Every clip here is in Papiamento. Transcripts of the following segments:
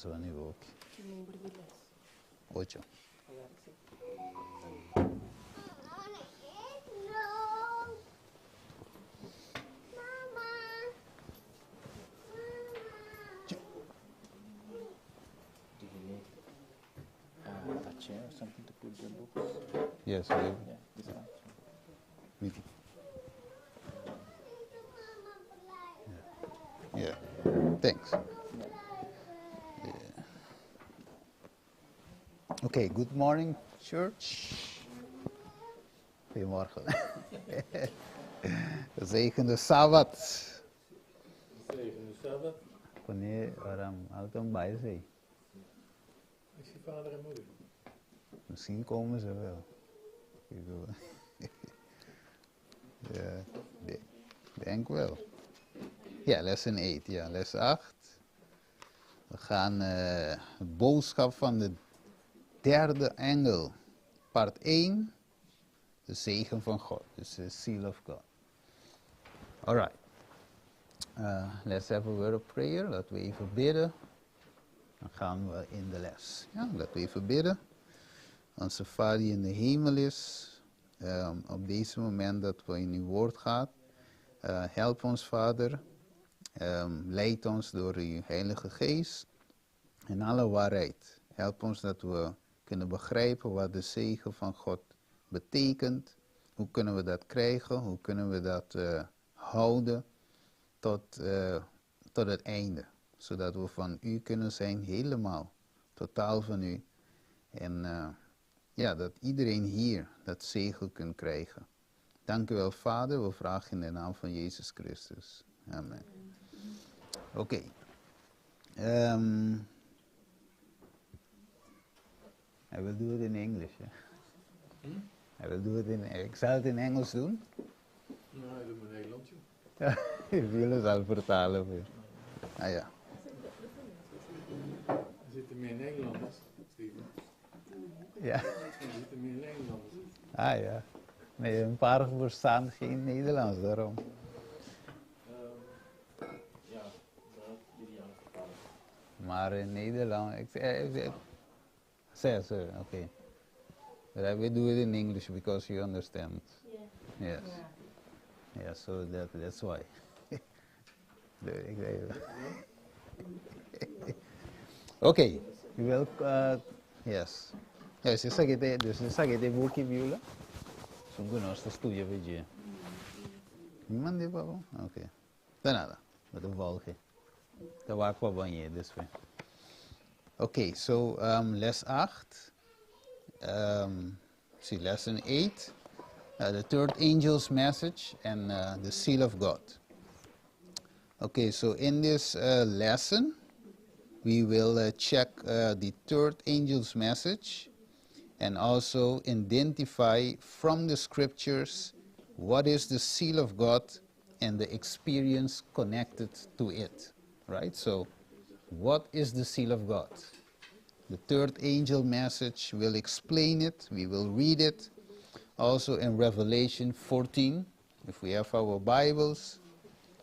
pasa van die boek. Ki number di les? Ocho. Do you need a chair or something to put the books? Yes, we Yeah, this one. Mickey. Yeah. Thanks. Yeah. Okay, good morning, church. Goedemorgen. Gezegende Sabbat. Gezegende Sabbat. Wanneer, waarom, altijd een bij zee. Is je vader en moeder? Misschien komen ze wel. Ik bedoel, ja, denk wel. Ja, lesson 8. Ja, les 8. We gaan de boodschap van de derde engel. Part 1. De zegen van God. Dus de seal of God. Alright. Let's have a word of prayer. Laten we even bidden. Dan gaan we in de les. Ja, laten we even bidden. Onze Vader die in de hemel is, op deze moment dat we in uw woord gaan, help ons, Vader. Leid ons door uw Heilige Geest in alle waarheid. Help ons dat we kunnen begrijpen wat de zegen van God betekent. Hoe kunnen we dat krijgen? Hoe kunnen we dat houden tot het einde? Zodat we van u kunnen zijn helemaal, totaal van u. En dat iedereen hier dat zegen kunt krijgen. Dank u wel, Vader. We vragen in de naam van Jezus Christus. Amen. Oké. I will do it in English. Yeah? I will do it in, ik zal het in Engels doen. Nou, ik doe maar Nederlands, joh. Ik wil het al vertalen voor je. Ah ja. Er zitten meer Nederlanders, Steven. Ja. Er zitten meer Nederlanders. Ah ja. Nee, een paar verstaan geen Nederlands, daarom. Ja, dat jullie aan het vertalen. Maar in Nederland, ik, zes, oké. Okay. But I will do it in English because you understand. Yeah. Yes. Yeah. Yeah, so that's why. De, ik weet het. Oké, u wil, yes. Ja, dus ik het, dus ik het boekje Beulah. Zo'n nostro studio VG. Niemand die papa? Oké. Okay. De nada. Met een volgje. De wakwa banje, dus we. Oké, so, les 8. See, lesson 8. The third angel's message and the seal of God. Okay, so in this lesson, we will check the third angel's message and also identify from the scriptures what is the seal of God and the experience connected to it, right? So, what is the seal of God? The third angel message will explain it. We will read it also in Revelation 14. If we have our Bibles,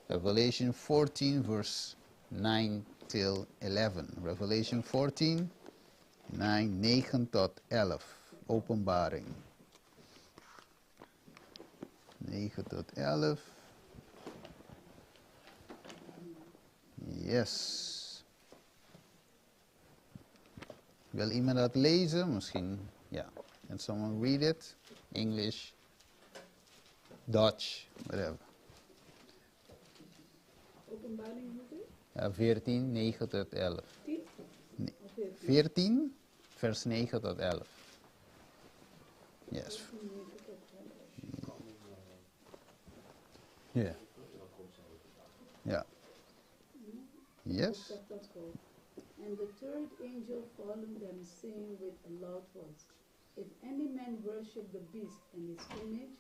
Revelation 14, verse 9 till 11. Revelation 14, 9, 9 tot 11. Openbaring. 9 tot 11. Yes. Wil iemand dat lezen? Misschien, ja. Can someone read it? English, Dutch, whatever. Openbaring hoeveel? Ja, 14, 9 tot 11. 10? Nee. Of 14? 14, vers 9 tot 11. Yes. 14, 9 tot 11. Ja. Ja. Yes. Chapter 12. And the third angel followed them, saying with a loud voice, If any man worship the beast and his image,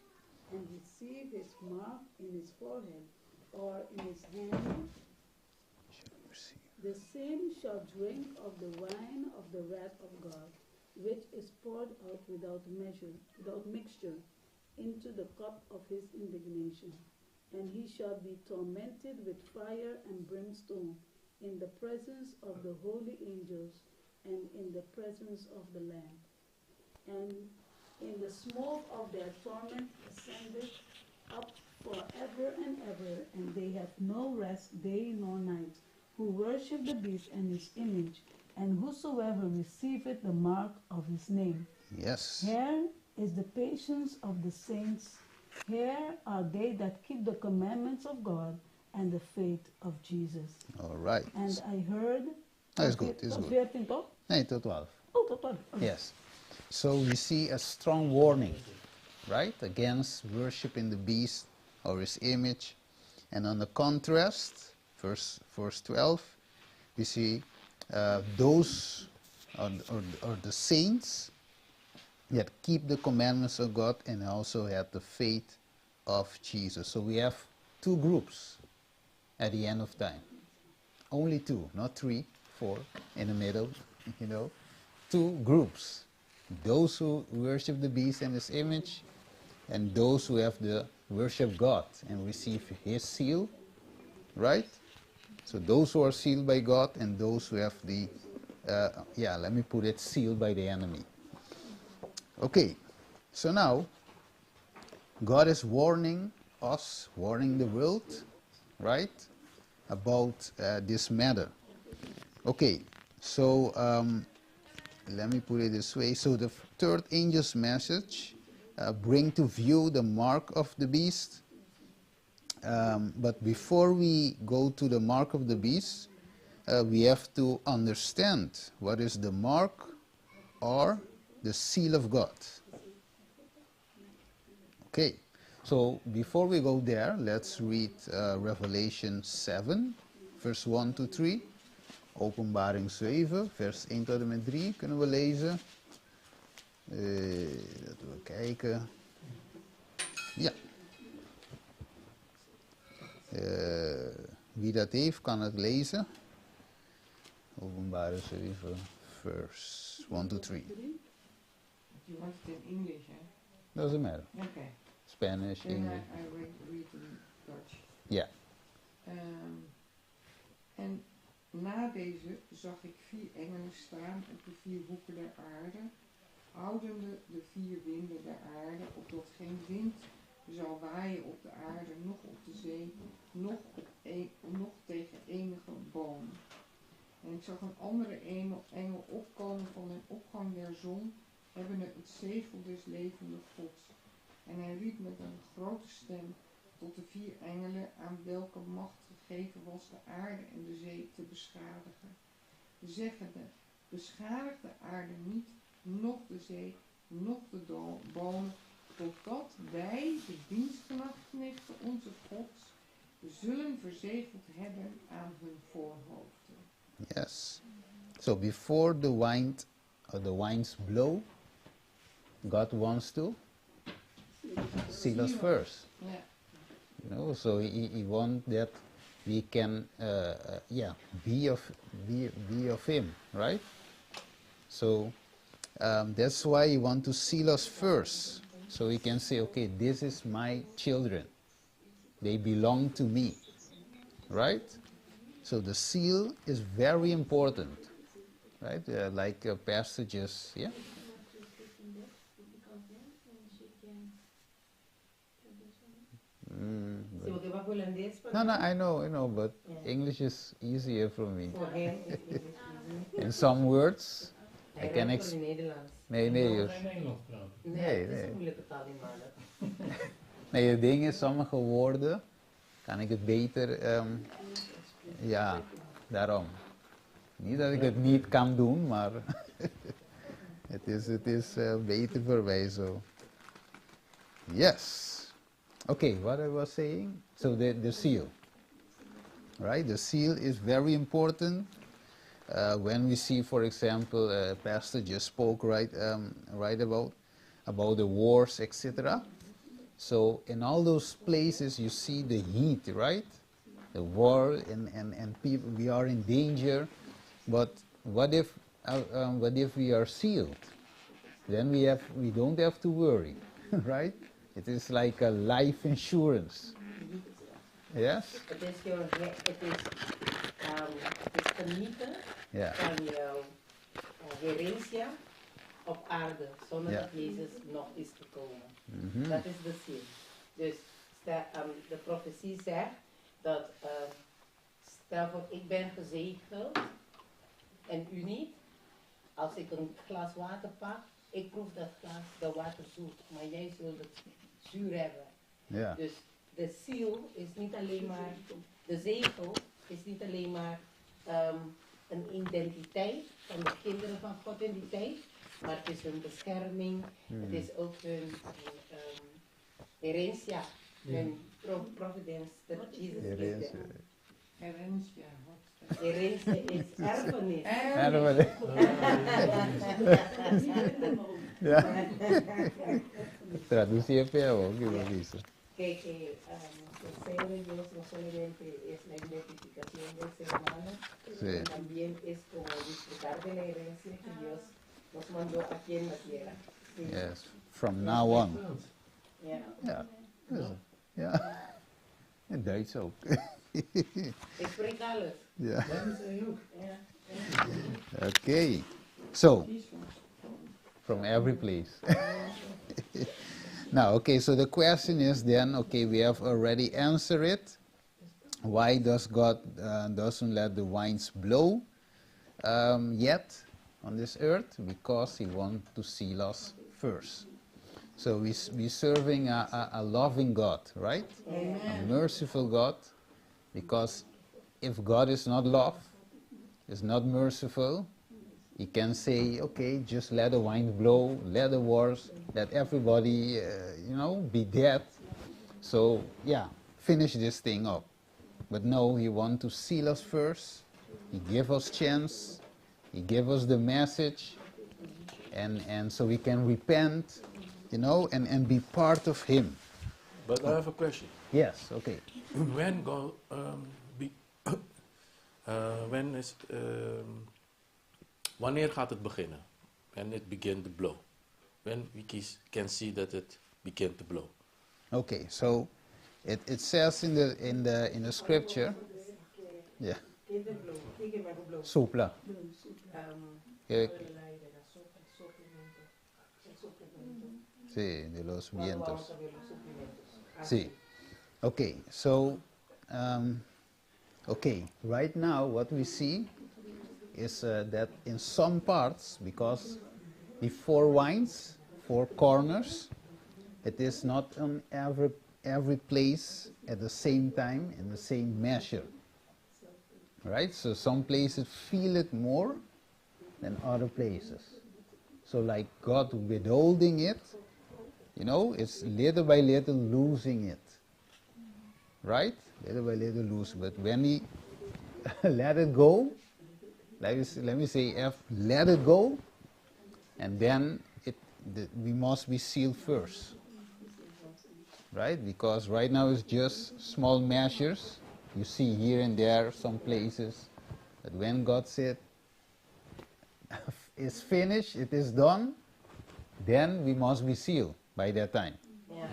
and receive his mark in his forehead or in his hand, the same shall drink of the wine of the wrath of God, which is poured out without measure, without mixture, into the cup of his indignation. And he shall be tormented with fire and brimstone, in the presence of the holy angels and in the presence of the Lamb. And in the smoke of their torment ascended up forever and ever, and they have no rest day nor night, who worship the beast and his image, and whosoever receiveth the mark of his name. Yes. Here is the patience of the saints. Here are they that keep the commandments of God and the faith of Jesus. All right. And I heard. Dat is goed, is Tot goed. 14 toch? Nee, tot 12. Oh, tot 12. Oh. Yes. So we see a strong warning, right, against worshiping the beast or his image. And on the contrast, verse 12, we see those or the saints that keep the commandments of God and also had the faith of Jesus. So we have two groups at the end of time. Only two, not three, four in the middle. Two groups. Those who worship the beast and his image, and those who have the worship God and receive his seal, right? So those who are sealed by God and those who have the, yeah, let me put it, sealed by the enemy. Okay, so now God is warning us, warning the world, right, about this matter. Okay, so let me put it this way. So the third angel's message bring to view the mark of the beast. But before we go to the mark of the beast, we have to understand what is the mark or the seal of God. Okay, so before we go there, let's read Revelation 7, verse 1 to 3. Openbaring 7, vers 1 tot en met 3 kunnen we lezen. Laten we kijken. Ja. Wie dat heeft, kan het lezen. Openbaring 7, vers 1 to 3. You want it in English, hè? Doesn't matter. Okay. Spanish, Then English. I read in Dutch. Ja. En na deze zag ik vier engelen staan op de vier hoeken der aarde, houdende de vier winden der aarde, opdat geen wind zou waaien op de aarde, noch op de zee, noch tegen enige boom. En ik zag een andere engel opkomen van de opgang der zon, hebbende het zegel des levende Gods. En hij riep met een grote stem tot de vier engelen, aan welke macht gegeven was de aarde en de zee te beschadigen. Zeggende: beschadig de aarde niet, noch de zee, noch de bomen, totdat wij, de dienstknechten onze Gods, zullen verzegeld hebben aan hun voorhoofden. Yes. So before the wind or the winds blow, God wants to seal us first. Ja. So he wants that we can be of him, right? So that's why he wants to seal us first, so he can say, okay, this is my children, they belong to me, right? So the seal is very important, right? Like pastor just, yeah. Sí, porque va holandés, No, no, I know, but Yeah. English is easier for me. For him, it's English easier. In some words, Hij I can rijdt voor de Nederlands. Nee, nee, Ik kan dus geen Nederlands praten. Nee, Nee, het is nee. een moeilijke taal, die mannen. Nee, het ding is, sommige woorden kan ik het beter, ja, daarom. Niet dat ik het niet kan doen, maar het is beter voor mij zo. Yes. Okay, what I was saying? So the seal, right? The seal is very important. When we see, for example, Pastor just spoke right about the wars, etc. So in all those places you see the heat, right? The war and people, we are in danger. But what if we are sealed? Then we don't have to worry, right? It is like a life insurance. Yes? Het is your it is Het genieten van jouw herentia op aarde, zonder dat Jezus nog is gekomen. Dat is de zin. Dus stel, de profetie zegt dat, stel voor ik ben gezegeld en u niet. Als ik een glas water pak, ik proef dat glas, dat water zoet, maar jij zult het zuur hebben. Dus de ziel is niet alleen maar, de zegel is niet alleen maar een identiteit van de kinderen van God in die tijd, maar het is hun bescherming, het is ook hun herencia, hun providence, dat Jesus is Herencia. there. Herencia, wat is dat? Herencia is erfenis. Erfenis. Ja. Traducí feo, que lo hizo. Que el sello de Dios no solamente es la identificación del ser humano, sino también es como disfrutar de la herencia que Dios nos mandó aquí en la tierra. Sí. Yes, from now on. Ja. Ja. Ja. In Duits ook. Ik spreek alles. Ja. Dat is hij ook. Ja. Okay. So, from every place. Now, okay, so the question is then, okay, we have already answered it. Why does God doesn't let the winds blow yet on this earth? Because he wants to seal us first. So we're serving a loving God, right? Amen. A merciful God, because if God is not love, is not merciful, he can say, okay, just let the wind blow, let the wars, let everybody, be dead. Finish this thing up. But no, he wants to seal us first. He give us chance. He give us the message. And so we can repent, and be part of him. But I have a question. Yes, okay. When God, be, when is, wanneer gaat het beginnen? When it begin to blow? When we can see that it begin to blow? Okay, so it says in the scripture. Yeah. Sopla. Kijk. Sí, de los vientos. Sí. Okay, so okay, right now what we see is that in some parts, because the four winds, four corners, it is not on every place at the same time in the same measure. Right? So some places feel it more than other places. So like God withholding it, it's little by little losing it. Right? Little by little lose. But when he let it go, let me say, F, let it go, and then we must be sealed first. Right? Because right now it's just small measures. You see here and there some places. But when God said, it's finished, it is done, then we must be sealed by that time. Yeah.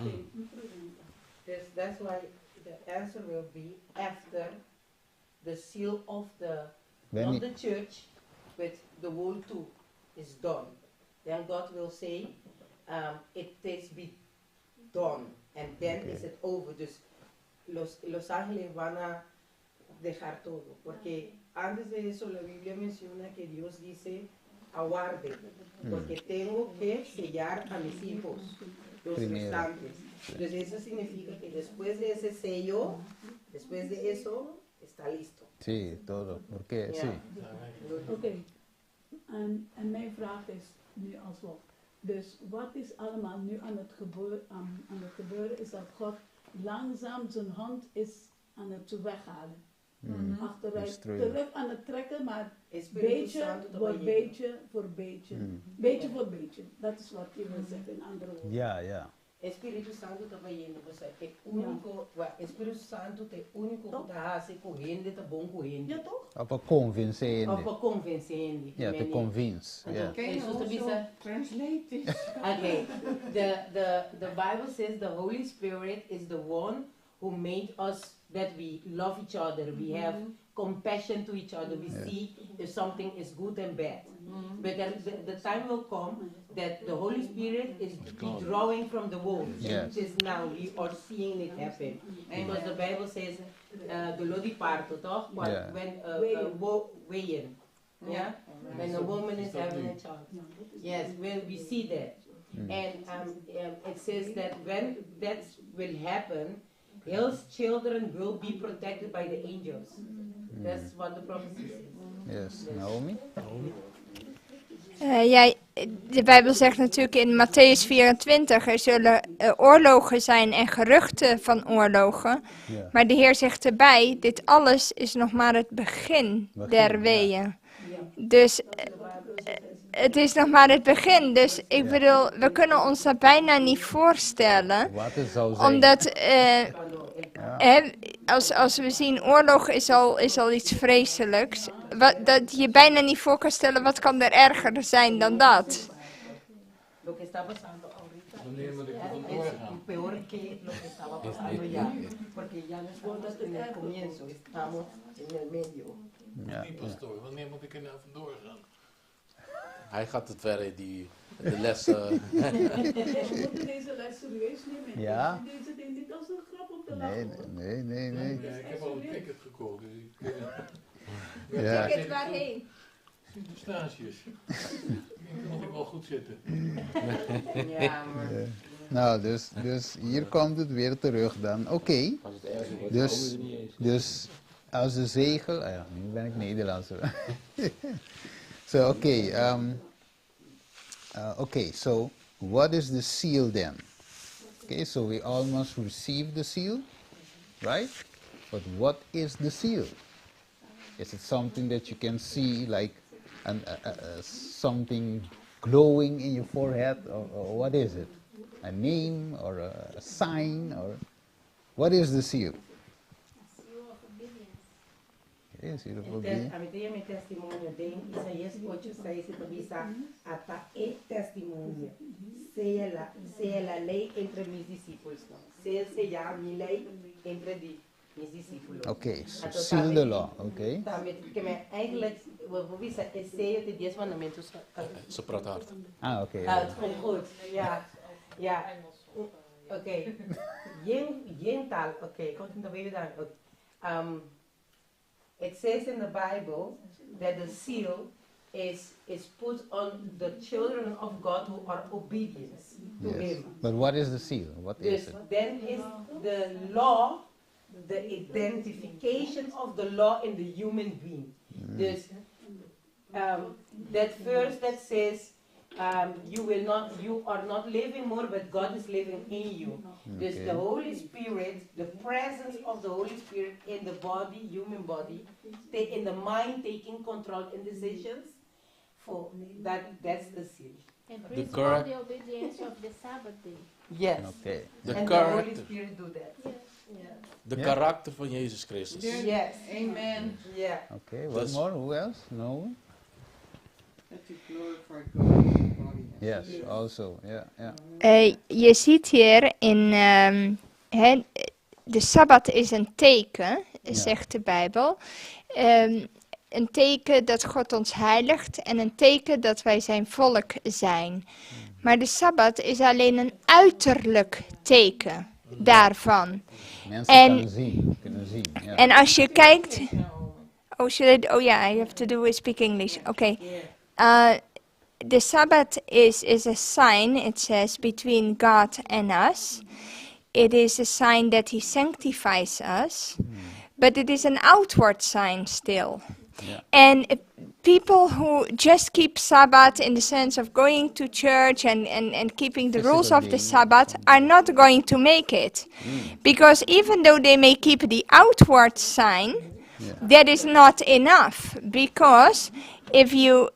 That's why the answer will be after the seal of the, When not he the church, but the world too is done. Then God will say, it is be done. And then is it over. Dus los ángeles van a dejar todo. Porque antes de eso la Biblia menciona que Dios dice, aguarde, porque tengo que sellar a mis hijos, los Primero. restantes. Entonces eso significa que después de ese sello, después de eso, está listo. Sí, todo. Porque, sí. Oké, en mijn vraag is nu als volgt. Dus wat is allemaal nu aan het gebeuren, is dat God langzaam zijn hand is aan het weghalen. Achteruit, Destrueren. terug aan het trekken, maar Espíritu beetje Santo voor te beetje voor beetje. Beetje voor beetje. Dat is wat je wil zeggen in andere woorden. Ja, ja. Espíritu Santo ta bayendo, o sea, e único, wa, Espíritu Santo te único Toch? que ta hace ku hende ta bon ku hende. Ja, toch? Op een convinceren. Of pa convinceren. Ja, te convince. Ja. Can you Jesus also bisa- translate this? Okay, the Bible says the Holy Spirit is the one who made us that we love each other, we have compassion to each other, we see if something is good and bad. But then the time will come that the Holy Spirit is withdrawing from the world. It is now, we are seeing it happen. Because the Bible says, doló di parto, toch? When, when weeën. Yeah? When a woman is having a child. Yes, when we see that. And it says that when that will happen, his children will be protected by the angels. That's what the prophecy says. Yes, Naomi? Ja, de Bijbel zegt natuurlijk in Mattheüs 24, er zullen oorlogen zijn en geruchten van oorlogen. Maar de Heer zegt erbij, dit alles is nog maar het begin Begin, der weeën. Dus het is nog maar het begin. Dus ik bedoel, we kunnen ons dat bijna niet voorstellen. Wat het zou zijn. Omdat, hè, als we zien, oorlog is al iets vreselijks. Dat je bijna niet voor kan stellen, wat kan er erger zijn dan dat? Lo que está pasando ahorita Wanneer moet ik er es vandoor gaan? peor que lo que estaba pasando ya. Porque ya no estamos en el comienzo, estamos en el medio. Die pastoor, wanneer moet ik er nou vandoor gaan? Hij gaat het verder, de les. We moeten deze les serieus nemen. Deze ding niet als een grap op de Nee, lach. nee. Ja, ik heb al een ticket gekocht, dus ik Ticket waarheen? Sint Eustatius. Ik moet ik wel goed zitten. Ja, maar... Ja. Nou, dus hier komt het weer terug dan. Oké, Als het erger wordt, komen ze niet eens. Dus als de zegel... Ah ja, nu ben ik Nederlands. So, okay. Okay, so what is the seal then? Okay, so we all must receive the seal, right? But what is the seal? Is it something that you can see, like something glowing in your forehead, or what is it? A name or a sign, or what is the seal? Seal of obedience. Okay, seal of Entonces, obedience. ami ta mi testimonio den Isaías 8, 6 ta bisa ata e testimonio. Sea la ley entre mis discípulos. No? Sea mi ley entre mis discípulos. Okay, so Anto, seal the law, okay? Tambe, ke men eigenlijk, we bisa e seyo di 10 mandamentos. Ze praat hard. Ah, oké. Ah, het komt goed. Ja. Oké. Geen taal. Oké, komt in de Bijbel dan. It says in the Bible that the seal is put on the children of God who are obedient to Him. But what is the seal? What is Dus it? then is the law, the identification of the law in the human being. Dus that verse that says, you will not, you are not living more, but God is living in you. Dus the Holy Spirit, the presence of the Holy Spirit in the body, human body, in the mind, taking control in decisions, for that, that's the seal. And principle Correct. the obedience of the Sabbath day. Yes. De And the Holy karakter, Spirit do that. De karakter van Jezus Christus. Yes. Amen. Yeah. Okay, what more? Who else? No? That you glorify God in your body. Yes, also. Yeah. Je ziet hier in, hè, de Sabbat is een teken, zegt de Bijbel. Een teken dat God ons heiligt en een teken dat wij zijn volk zijn. Maar de Sabbat is alleen een uiterlijk teken daarvan. Mensen kunnen zien. Ja. En als je kijkt. Oh, should I, oh yeah, I have to do with speak English. Okay. The Sabbath is a sign, it says, between God and us. It is a sign that He sanctifies us, but it is an outward sign still. And people who just keep Sabbath in the sense of going to church and keeping the rules Physical of the being. Sabbath are not going to make it. Because even though they may keep the outward sign, that is not enough. Because if you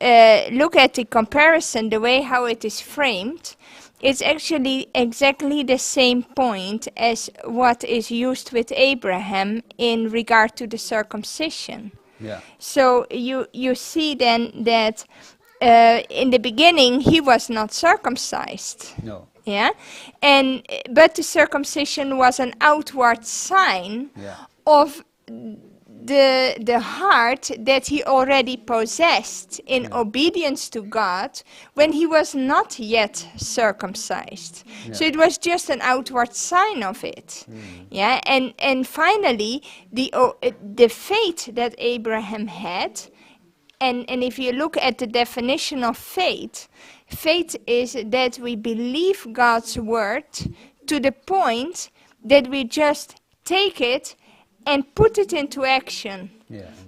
look at the comparison, the way how it is framed, it's actually exactly the same point as what is used with Abraham in regard to the circumcision. So you see then that in the beginning he was not circumcised. No. Yeah, and but the circumcision was an outward sign of the heart that he already possessed in obedience to God when he was not yet circumcised. So it was just an outward sign of it. Yeah, and finally the faith that Abraham had, and if you look at the definition of faith, faith is that we believe God's word to the point that we just take it and put it into action.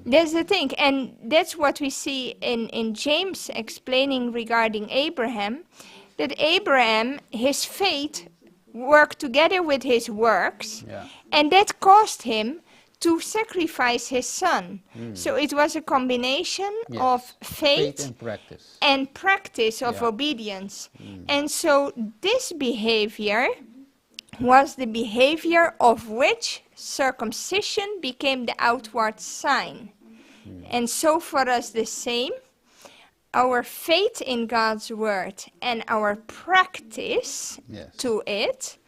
That's the thing. And that's what we see in James explaining regarding Abraham, that Abraham, his faith worked together with his works, and that caused him to sacrifice his son. So it was a combination of faith, Faith and practice. and practice of obedience. And so this behavior was the behavior of which circumcision became the outward sign. And so for us the same, our faith in God's word and our practice to it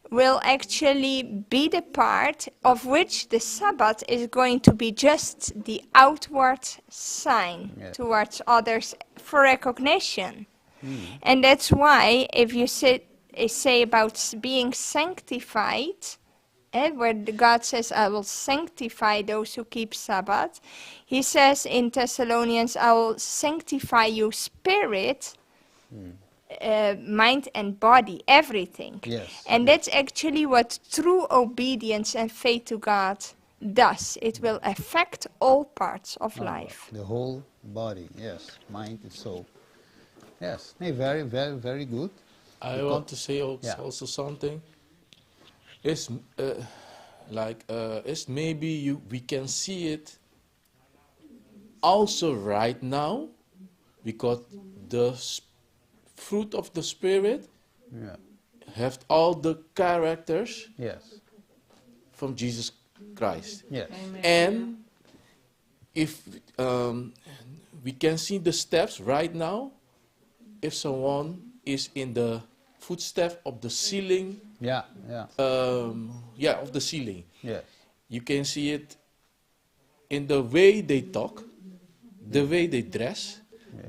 will actually be the part of which the Sabbath is going to be just the outward sign towards others for recognition. And that's why if you say about being sanctified, where the God says, I will sanctify those who keep Sabbath, he says in Thessalonians, I will sanctify you spirit, mind and body, everything. And that's actually what true obedience and faith to God does. It will affect all parts of life. The whole body, yes, mind and soul. Yes, nee, very, very, very good. I want to say also something. It's, like, it's maybe we can see it also right now, because the fruit of the Spirit have all the characters from Jesus Christ. Amen. And if we can see the steps right now, if someone is in the footstep of the sealing, yeah, of the sealing, you can see it in the way they talk, the way they dress,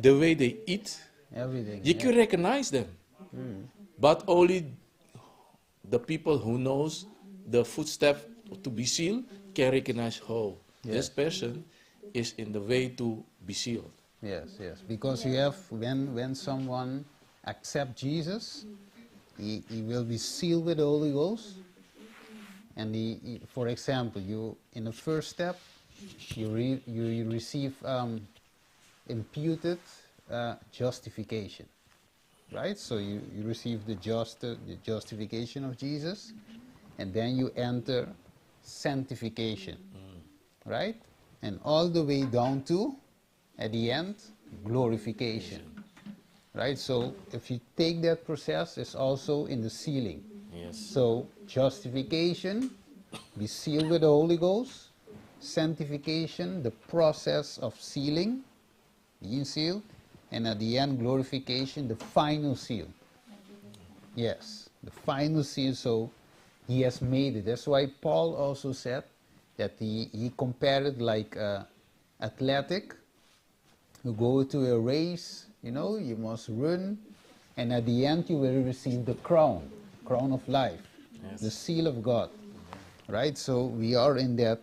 the way they eat. Everything. You can recognize them, but only the people who knows the footstep to be sealed can recognize how this person is in the way to be sealed. Yes. Because you have, when someone accepts Jesus, he will be sealed with the Holy Ghost. And he, for example, you in the first step, you receive imputed justification, right? So you receive the justification of Jesus, and then you enter sanctification, right? And all the way down to, at the end, glorification, right? So if you take that process, it's also in the sealing. So justification, be sealed with the Holy Ghost. Sanctification, the process of sealing, being sealed. And at the end, glorification, the final seal. Yes, the final seal. So he has made it. That's why Paul also said that he compared it like athletic who go to a race, you must run, and at the end you will receive the crown, crown of life, the seal of God, right? So we are in that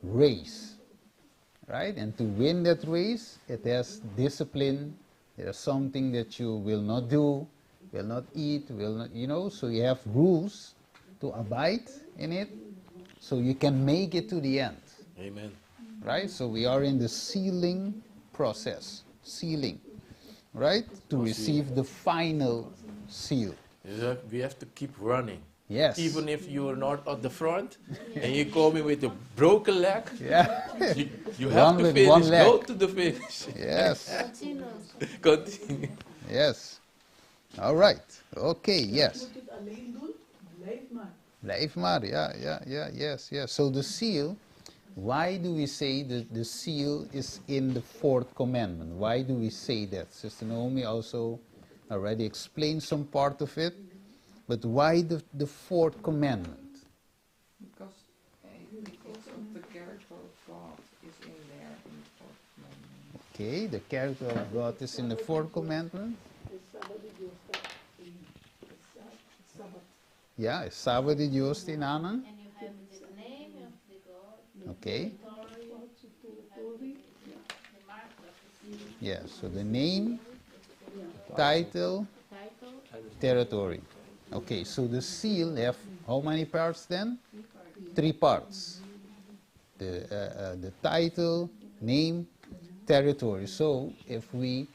race, right? And to win that race, it has discipline. There is something that you will not do, will not eat, will not, so you have rules to abide in it, so you can make it to the end. Amen. Right? So we are in the sealing process, sealing, right? To Oh, receive the final seal. We have to keep running. Yes. Even if you are not at the front and you call me with a broken leg, you have Run to with one finish. leg. Go to the finish. Yes. Continue. Continue. Yes. All right. Okay, yes. Moet het alleen doen? Blijf maar. Blijf maar, ja, yes. So the seal, why do we say that the seal is in the fourth commandment? Why do we say that? Sister Naomi also already explained some part of it. But why the fourth commandment? Because it's of the character of God is in there in the fourth commandment. Okay, the character of God is in the fourth commandment. E Sabat di Dios ta den Sabat. Yeah, Sabat di Dios tin einan. And you have the name of the God, territory, Territory. the mark of the seal, Yeah, so the name, title, title, territory. Okay, so the seal have how many parts then? Three parts. The title, name, territory. So if we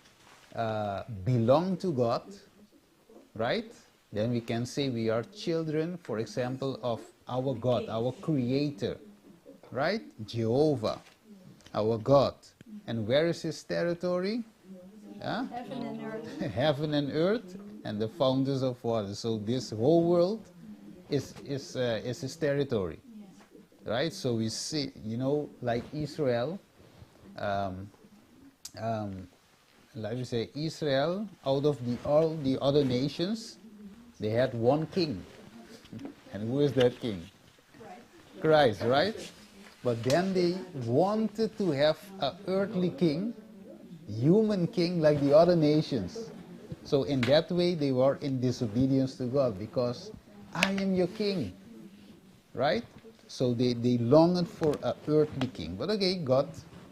belong to God, right, then we can say we are children, for example, of our God, our Creator, right? Jehovah, our God. And where is his territory? Huh? Heaven and earth. Heaven and earth and the fountains of water. So this whole world is his territory, right? So we see, like Israel, like we say, Israel, out of all the other nations, they had one king. And who is that king? Christ, right? But then they wanted to have an earthly king, human king like the other nations. So in that way they were in disobedience to God, because I am your king, right? So they longed for an earthly king. But okay, God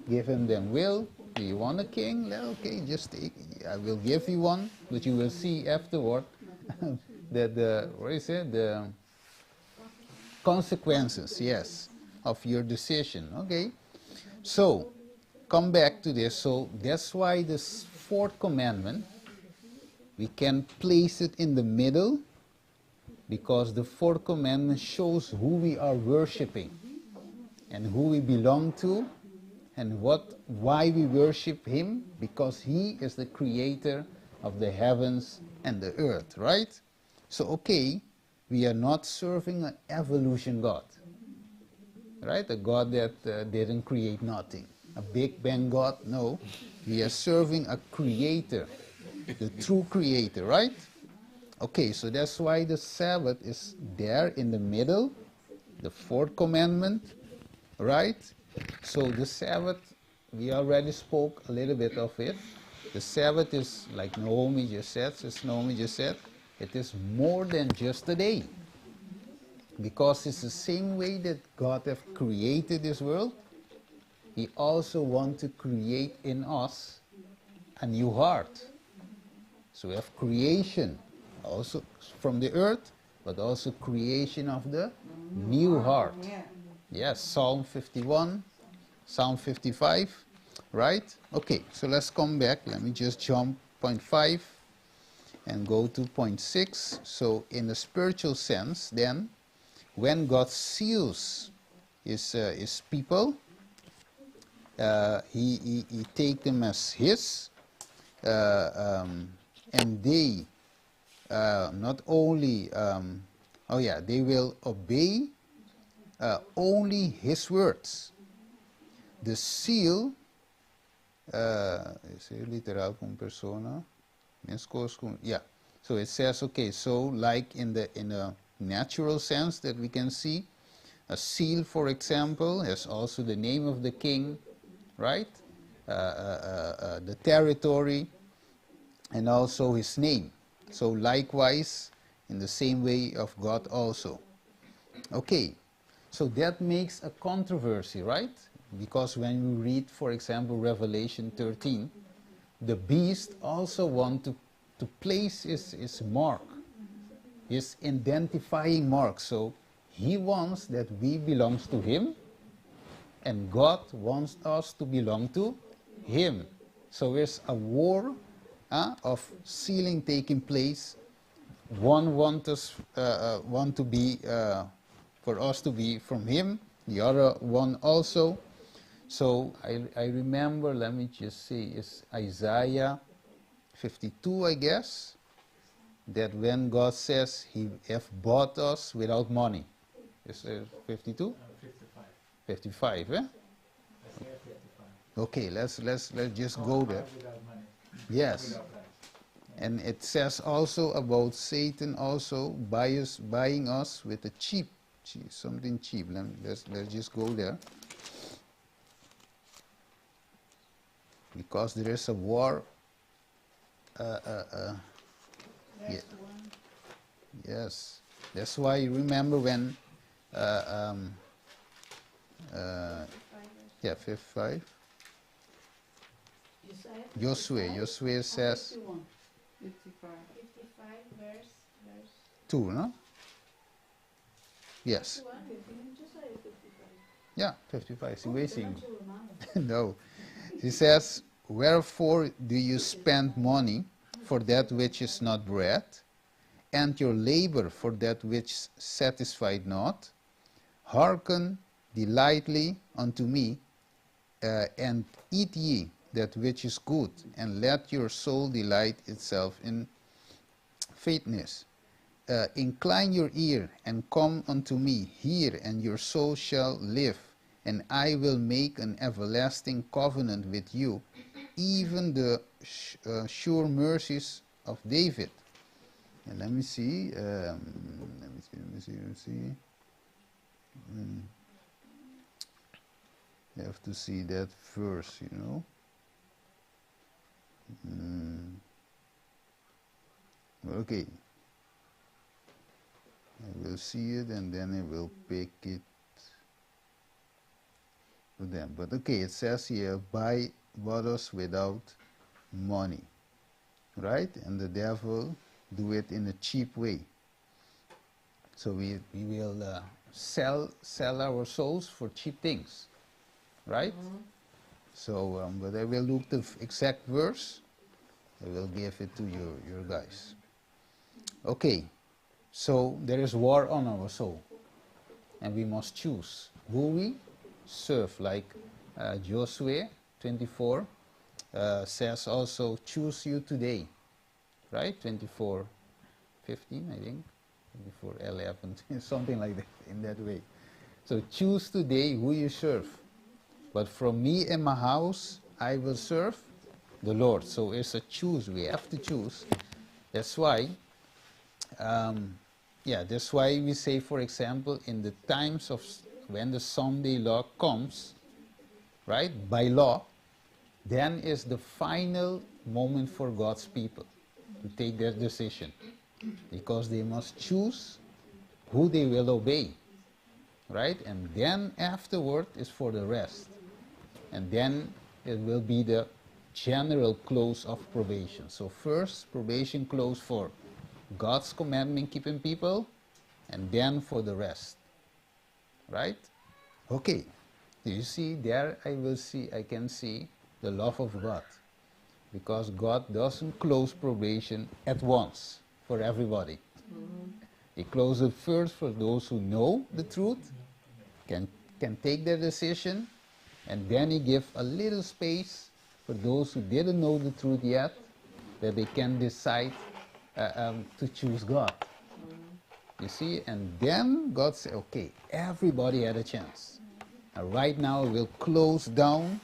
gave him them will. Do you want a king? Well, okay, just take, I will give you one, but you will see afterward that the, what is it? The consequences, yes, of your decision. Okay, so come back to this. So that's why this fourth commandment, we can place it in the middle, because the fourth commandment shows who we are worshiping and who we belong to and why we worship him, because he is the creator of the heavens and the earth, right? So, okay, we are not serving an evolution God, right? A God that didn't create nothing. A Big Bang God, no. We are serving a creator, the true creator, right? Okay, so that's why the Sabbath is there in the middle, the fourth commandment, right? So the Sabbath, we already spoke a little bit of it. The Sabbath is, like Naomi just said, as Naomi just said, it is more than just a day. Because it's the same way that God have created this world, he also wants to create in us a new heart. So we have creation also from the earth, but also creation of the new heart. Yes, Psalm 51, Psalm 55, right? Okay, so let's come back. Let me just jump 0.5 and go to 0.6. So in the spiritual sense, then, when God seals his people, he take them as his, and they not only, oh yeah, they will obey only his words. The seal, is literal con persona, yeah. So it says, okay, so like in the natural sense that we can see, a seal, for example, has also the name of the king, right? The territory, and also his name. So likewise, in the same way of God also. Okay, so that makes a controversy, right? Because when we read, for example, Revelation 13, the beast also wants to place his mark, his identifying mark. So he wants that we belong to him, and God wants us to belong to him. So there's a war of sealing taking place. One wants us, want to be, for us to be from him, the other one also. So I remember, let me just see, it's Isaiah 52, I guess, that when God says he hath bought us without money. Is it 52? 55. 55, eh? Isaiah 55. Okay, let's just Not go there. Without money. Yes. Without price. And it says also about Satan also buying us with a cheap, cheap something cheap. Let's just go there. Because there is a war. Yeah. Yes. That's why you remember when, yeah, 55. Josué says 55. 55 verse 2, no? Yes. Yeah, 55. No. He says, wherefore do you spend money for that which is not bread, and your labor for that which satisfied not? Hearken delightly unto me, and eat ye that which is good, and let your soul delight itself in fatness. Incline your ear and come unto me, hear, and your soul shall live, and I will make an everlasting covenant with you, even the sure mercies of David. And let me see. Let me see. You have to see that verse, you know. Okay. I will see it and then I will pick it for them. But okay, it says here, buy bottles without money, right? And the devil do it in a cheap way. So we will sell our souls for cheap things, right? Mm-hmm. So, but I will look the exact verse. I will give it to you, your guys. Okay, so there is war on our soul, and we must choose who we serve. Like Joshua 24 says also, choose you today, right? 24:15, I think, 24:11, something like that, in that way. So choose today who you serve. But from me and my house, I will serve the Lord. So it's a choose. We have to choose. That's why, that's why we say, for example, in the times of when the Sunday law comes, right, by law, then is the final moment for God's people to take their decision, because they must choose who they will obey, right? And then afterward is for the rest. And then it will be the general close of probation. So first, probation close for God's commandment keeping people, and then for the rest. Right? Okay. Do you see there? I can see the love of God. Because God doesn't close probation at once for everybody. Mm-hmm. He closes it first for those who know the truth, can take their decision, and then he gives a little space for those who didn't know the truth yet, that they can decide to choose God. Mm-hmm. You see, and then God said, okay, everybody had a chance. Now, right now I will close down,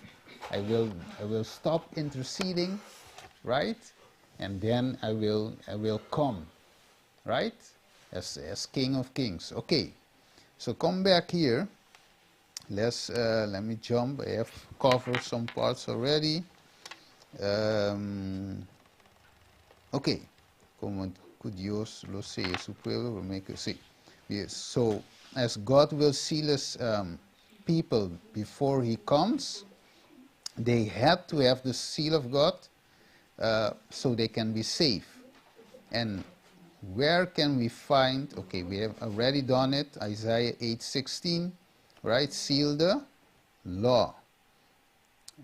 I will stop interceding, right? And then I will come, right? As King of Kings. Okay, so come back here. Let's let me jump. I have covered some parts already. Okay, como Dios lo selle su pueblo, will make it see. Yes. So as God will seal his people before He comes, they had to have the seal of God so they can be safe. And where can we find? Okay, we have already done it. Isaiah 8:16. Right? Seal the law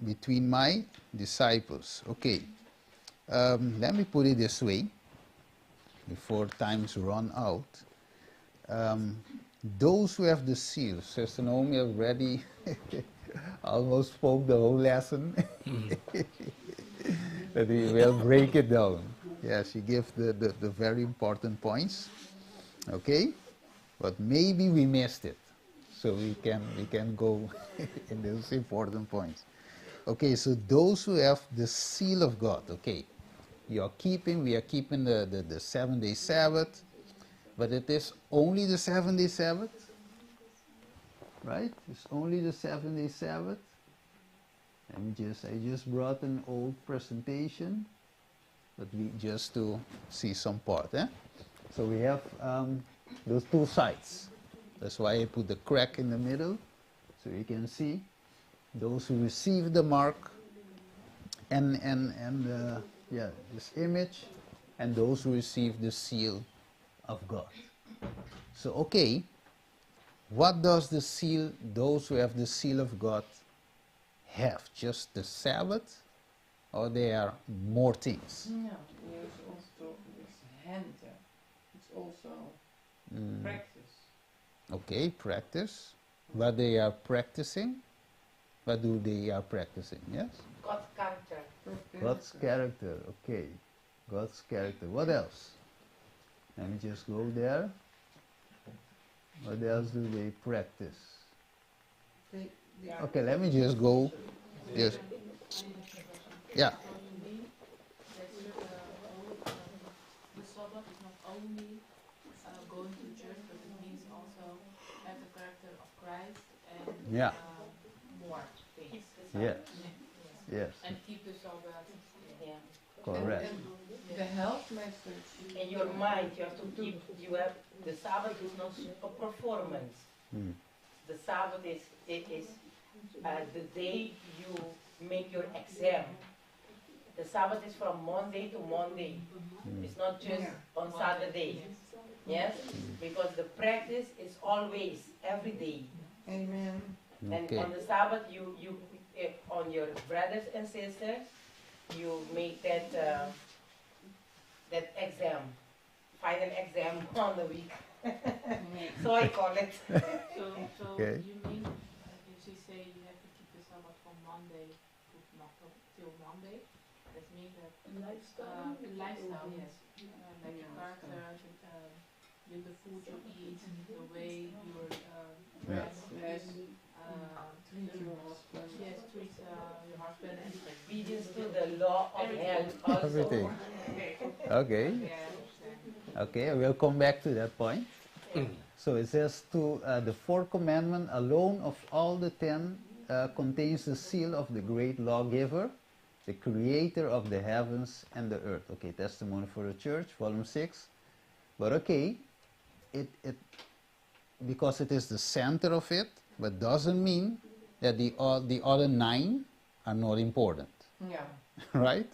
between my disciples. Okay. Let me put it this way before times run out. Those who have the seal, Sister Naomi already almost spoke the whole lesson. But we will break it down. Yeah, she gave the very important points. Okay? But maybe we missed it. So we can go in those important points. Okay, so those who have the seal of God, okay. You are keeping, we are keeping the 7-day Sabbath, but it is only the 7-day Sabbath, right? It's only the 7-day Sabbath. I just brought an old presentation, but we just to see some part. So we have those two sides. That's why I put the crack in the middle, so you can see those who receive the mark and this image, and those who receive the seal of God. What does the seal, those who have the seal of God, have? Just the Sabbath, or there are more things? No, there's also this hand. It's also practice. Okay, practice. What they are practicing? What do they are practicing? Yes? God's character. God's character, okay. God's character. What else? Let me just go there. What else do they practice? Okay, let me just go. Yes. Yeah. The Sabbath is not only going to church, but it means also have the character of Christ and more things. Yes. Yes. And keep the Sabbath. Yeah. Correct. And the health message. In your mind, you have to keep, you have, the Sabbath is not a performance. The Sabbath is the day you make your exam. The Sabbath is from Monday to Monday. It's not just on Saturday. Yes? Because the practice is always, every day. Amen. And on the Sabbath, on your brothers and sisters, you make that exam, final exam on the week. So I call it. So you mean, if she say you have to keep the Sabbath from Monday to not till Monday, that means that Lifestyle? Lifestyle, yes. Like your character, the food you eat, the way you're dressed. Yes. Treat your husband. Yes, treat your husband and obedience to the law of Everything. health also. Everything. Okay. Okay. Yeah, I understand. Okay, we'll come back to that point. So it says to the fourth commandment alone of all the 10 contains the seal of the great lawgiver, the creator of the heavens and the earth. Okay, Testimony for the Church, volume 6. But okay, it because it is the center of it, but doesn't mean that the other 9 are not important. Right?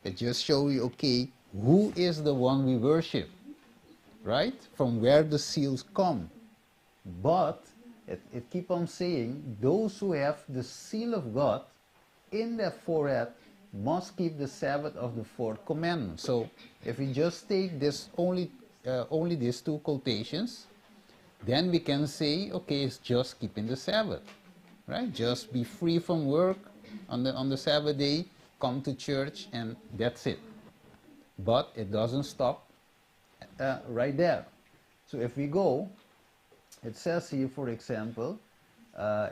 It just shows you, okay, who is the one we worship, right? From where the seals come. But it keeps on saying, those who have the seal of God in their forehead must keep the Sabbath of the fourth commandment. So if we just take only these two quotations, then we can say, okay, it's just keeping the Sabbath, right? Just be free from work on the Sabbath day, come to church, and that's it. But it doesn't stop right there. So if we go, it says here, for example,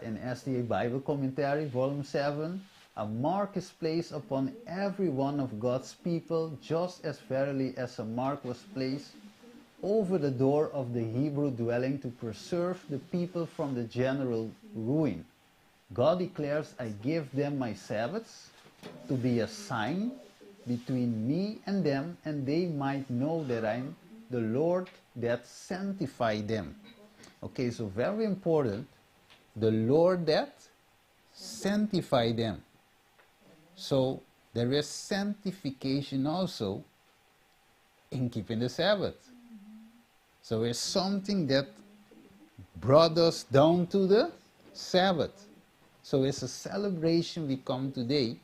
in SDA Bible Commentary, Volume 7, a mark is placed upon every one of God's people, just as verily as a mark was placed over the door of the Hebrew dwelling to preserve the people from the general ruin. God declares, I give them my Sabbaths to be a sign between me and them, and they might know that I'm the Lord that sanctify them. Very important, the Lord that sanctify them. So there is sanctification also in keeping the Sabbath. So it's something that brought us down to the Sabbath. So it's a celebration we come today,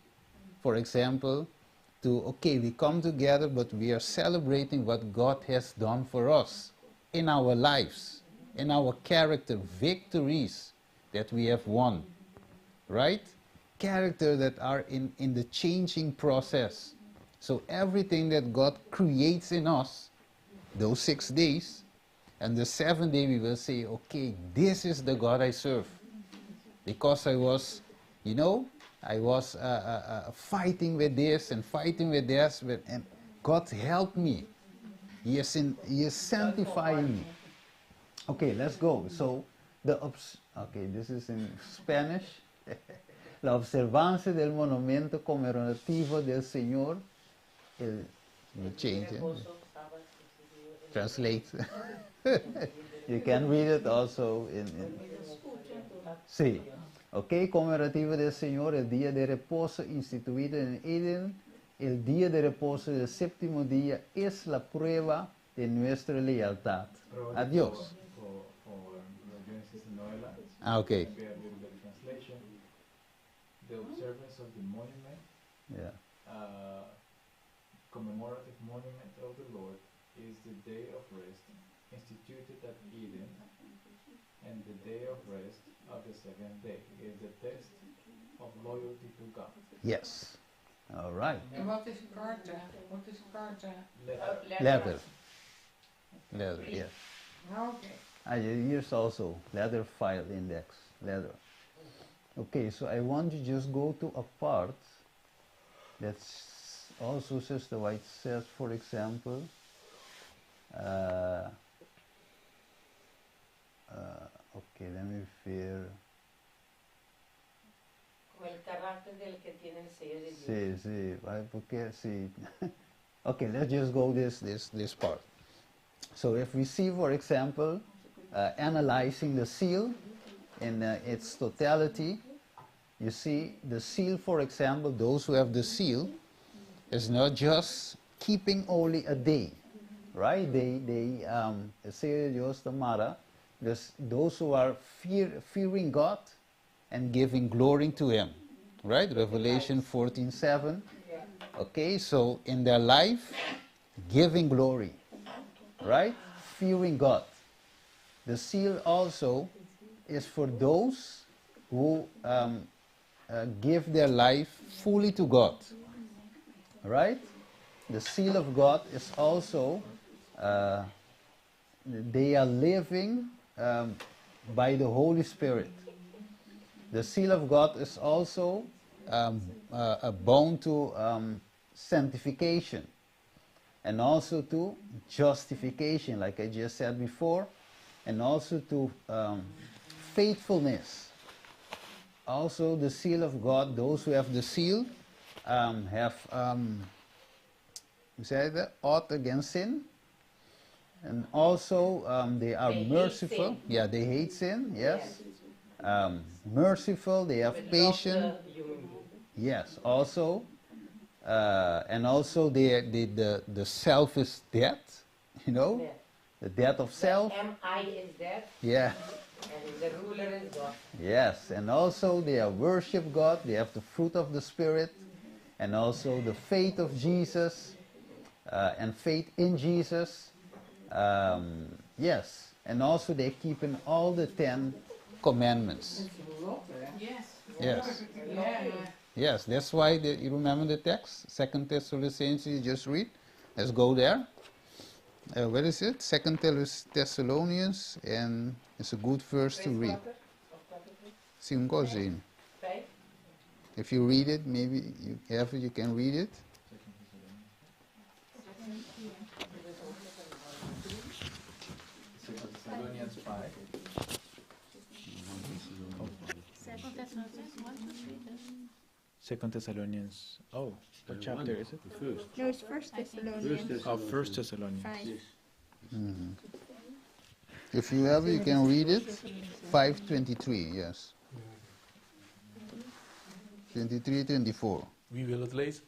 for example, to, okay, we come together, but we are celebrating what God has done for us in our lives, in our character, victories that we have won, right? Character that are in the changing process. So everything that God creates in us, those 6 days, and the 7th day we will say, okay, this is the God I serve. Because I was, I was fighting with this and fighting with this, and God helped me. He is sanctifying me. Okay, let's go. So, okay, this is in Spanish. La observancia del monumento conmemorativo del Señor. El, change it. Translate. You can read it also in. Sí. Ok, conmemorativo del Señor, el día de reposo instituido en Eden, el día de reposo del séptimo día es la prueba de nuestra lealtad a Dios. For Genesis and Noela. Ah, okay. Maybe a little bit of translation. The observance of the monument, commemorative monument of the Lord, is the day of rest instituted at Eden, and the day of rest of the seventh day is the test of loyalty to God. Yes. All right. En wat is carta? Wat is carta? Letter. Letter. Letter, yes. Ah, oké. Ah, here's also letter file index, letter. Okay, so I want you just go to a part that's also Sister White says, for example, okay, let me fear. Con el carácter del que tiene el sello de Dios. Sí, sí, porque sí. Okay, let's just go this part. So if we see, for example, analyzing the seal in its totality, you see the seal, for example, those who have the seal, is not just keeping only a day, right? They say Dios Tamara, those who are fearing God and giving glory to Him, right? Revelation 14:7. Okay, so in their life, giving glory, right? Fearing God. The seal also is for those who give their life fully to God, right? The seal of God is also, they are living by the Holy Spirit. The seal of God is also bound to sanctification and also to justification, like I just said before, and also to faithfulness. Also the seal of God, those who have the seal have hoe zei je dat? Ought against sin. And also they are They hate merciful. sin. Yeah, they hate sin, yes. Yes. Merciful, they have But love patience. the human being. Yes, also. And also the self is dead, you know? Yeah. The death of self. The M.I. is dead. Yeah. And the ruler is God. Yes, and also they are worship God, they have the fruit of the Spirit, and also the faith of Jesus, and faith in Jesus. Yes, and also they keep in all the 10 Commandments. That's a lot, eh? Yes. Yes. Yeah. Yes, that's why, you remember the text? 2 Thessalonians, you just read. Let's go there. Where is it? 2 Thessalonians, and it's a good verse to read. Cinco, zin. If you read it, maybe you have it, you can read it. 2 Thessalonians 5. 2 Thessalonians 1, 2, 3, then. 2 Thessalonians, oh, what chapter One, is it? The first. No, it's 1 Thessalonians. First Oh, 1 Thessalonians. 5. Yes. If you have it, you can read it. 5:23, yes. 23, 24. Wie wil het lezen?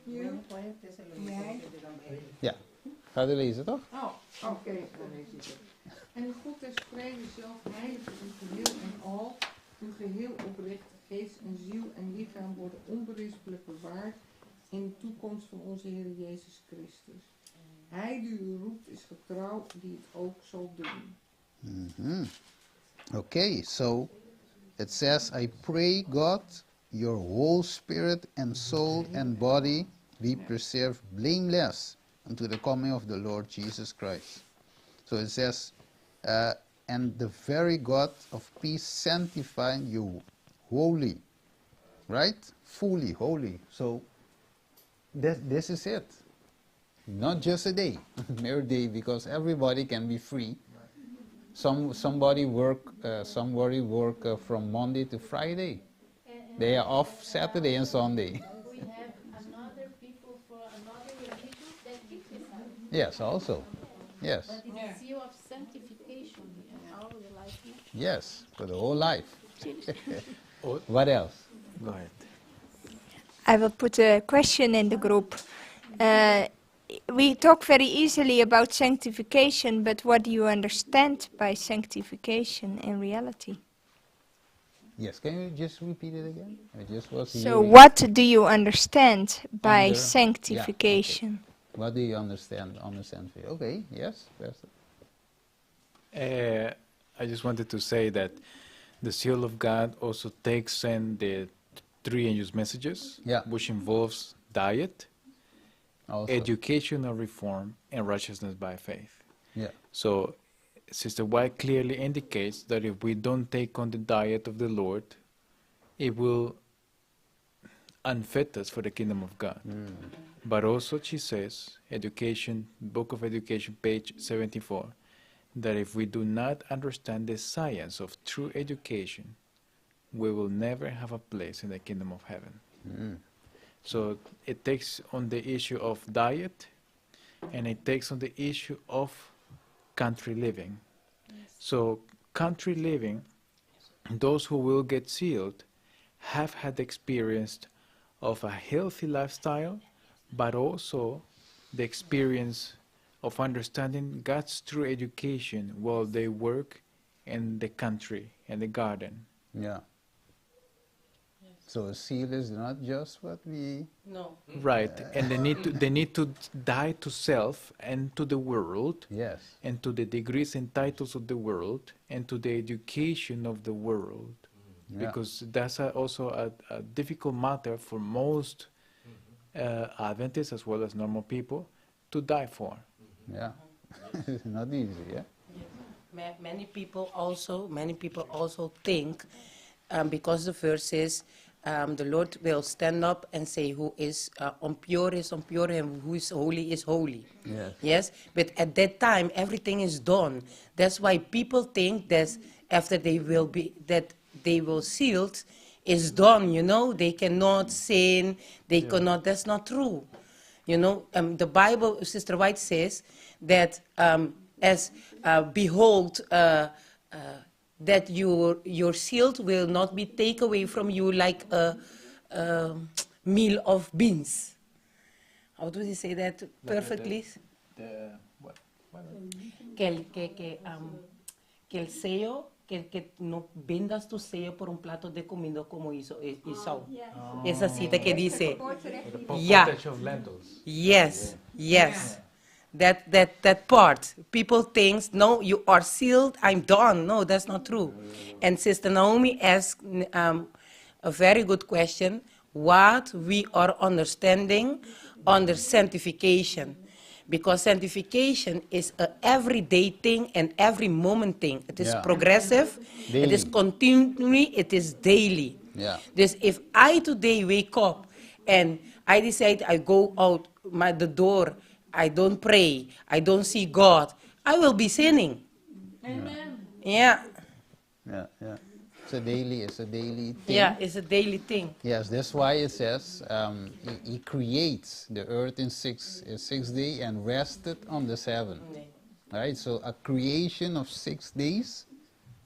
You? Jij? Ja. Ga je lezen, toch? Oh, oké, dan lees ik het. En God des vrede zelf heilige u geheel en al, uw geheel oprechte geest en ziel en lichaam worden onberispelijk bewaard in de toekomst van onze Heer Jezus Christus. Hij die u roept is getrouw, die het ook zal doen. Okay, so it says, I pray God, your whole spirit and soul and body be preserved blameless unto the coming of the Lord Jesus Christ. So it says, and the very God of peace sanctify you Holy. Right? Fully holy. So this is it. Not just a day, mere day, because everybody can be free. Somebody work from Monday to Friday. They are off Saturday and Sunday. We have another people for another religion that keep the Sabbath. Yes, also. Yes. But it's a seal of sanctification in all the life. Yes, for the whole life. What else? Go ahead. I will put a question in the group. We talk very easily about sanctification, but what do you understand by sanctification in reality? Yes, can you just repeat it again? I just was So, hearing. What do you understand by sanctification? Yeah, okay. What do you understand? Understand? Okay, yes, Pastor. I just wanted to say that the seal of God also takes in the three angels' messages, which involves diet, Also. Educational reform, and righteousness by faith. So, Sister White clearly indicates that if we don't take on the diet of the Lord, it will unfit us for the kingdom of God. But also, she says, Education, Book of Education, page 74, that if we do not understand the science of true education, we will never have a place in the kingdom of heaven. So it takes on the issue of diet, and it takes on the issue of country living. So country living, those who will get sealed have had experience of a healthy lifestyle, but also the experience of understanding God's true education while they work in the country and the garden. Yeah. So a seal is not just what we... No. Right, and they need to die to self and to the world. And to the degrees and titles of the world and to the education of the world. Because that's also a difficult matter for most Adventists as well as normal people to die for. Yeah, it's not easy, yeah? Many people also think, because the verse says, the Lord will stand up and say who is impure is impure and who is holy is holy. Yes? But at that time, everything is done. That's why people think that after they will be, that they will sealed, is done, you know? They cannot sin, they cannot, that's not true. The Bible, Sister White says that as behold, that your sealed will not be taken away from you like a meal of beans. How do you say that Like perfectly? the what? What? Que el sello, que no vendas tu sello por un plato de comida como hizo Esau. Oh, Esa cita que dice. The pottage of lentils. Yes, yes. That part. People think, no, you are sealed, I'm done. No, that's not true. And Sister Naomi asked a very good question, what we are understanding under sanctification. Because sanctification is an everyday thing and every moment thing. It is progressive, it is Daily. continually, it is daily. Dus if I today wake up and I decide I go out the door, I don't pray, I don't see God, I will be sinning. Amen. Yeah, yeah. It's a daily thing. Yeah, it's a daily thing. Yes, that's why it says he creates the earth in 6 days and rested on the 7th. Right? So a creation of 6 days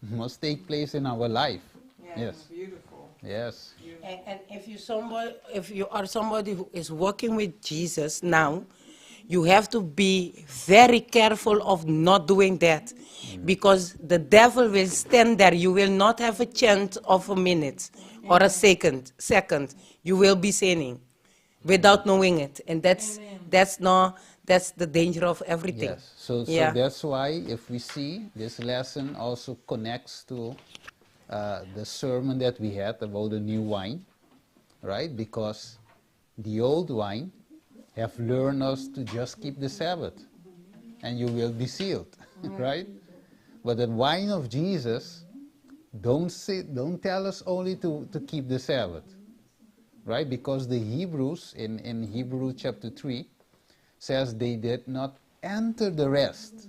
must take place in our life. Yeah, Yes. Beautiful. Yes. Beautiful. And if you are somebody who is walking with Jesus now, you have to be very careful of not doing that, because the devil will stand there. You will not have a chance of a minute or a second. You will be sinning without knowing it. And Amen. that's not, that's the danger of everything. Yes. So that's why if we see this lesson also connects to the sermon that we had about the new wine, right? Because the old wine have learned us to just keep the Sabbath, and you will be sealed, right? But the wine of Jesus Don't say, don't tell us only to keep the Sabbath, right? Because the Hebrews in Hebrew chapter 3 says they did not enter the rest.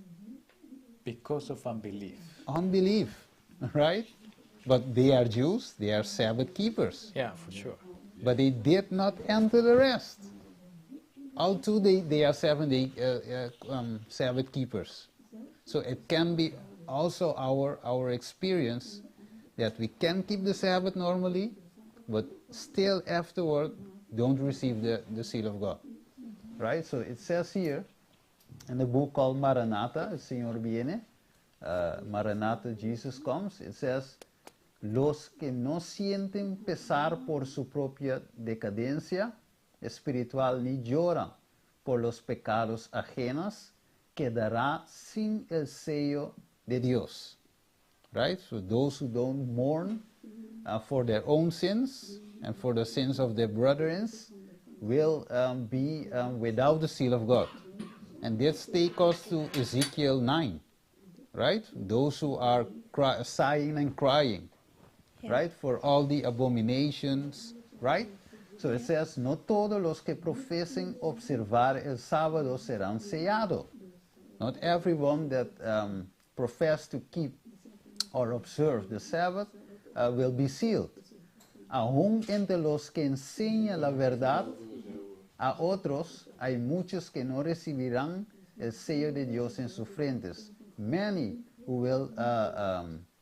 Because of unbelief. Unbelief, right? But they are Jews, they are Sabbath keepers. Yeah, for sure. But they did not enter the rest. Although they are 7 day Sabbath keepers. So it can be also our experience that we can keep the Sabbath normally, but still afterward don't receive the seal of God. Right? So it says here in the book called Maranatha, El Señor viene, Maranatha, Jesus comes, it says, "Los que no sienten pesar por su propia decadencia espiritual ni lloran por los pecados ajenos, quedará sin el sello de Dios." Right? So those who don't mourn for their own sins and for the sins of their brethren will be without the seal of God. And this takes us to Ezekiel 9, right? Those who are sighing and crying, right? For all the abominations, right? So it says, "No todos los que profesen observar el sábado serán sellados." Not everyone that profess to keep or observe the Sabbath will be sealed. "Aún entre los que enseñan la verdad a otros, hay muchos que no recibirán el sello de Dios en sus frentes." Many who will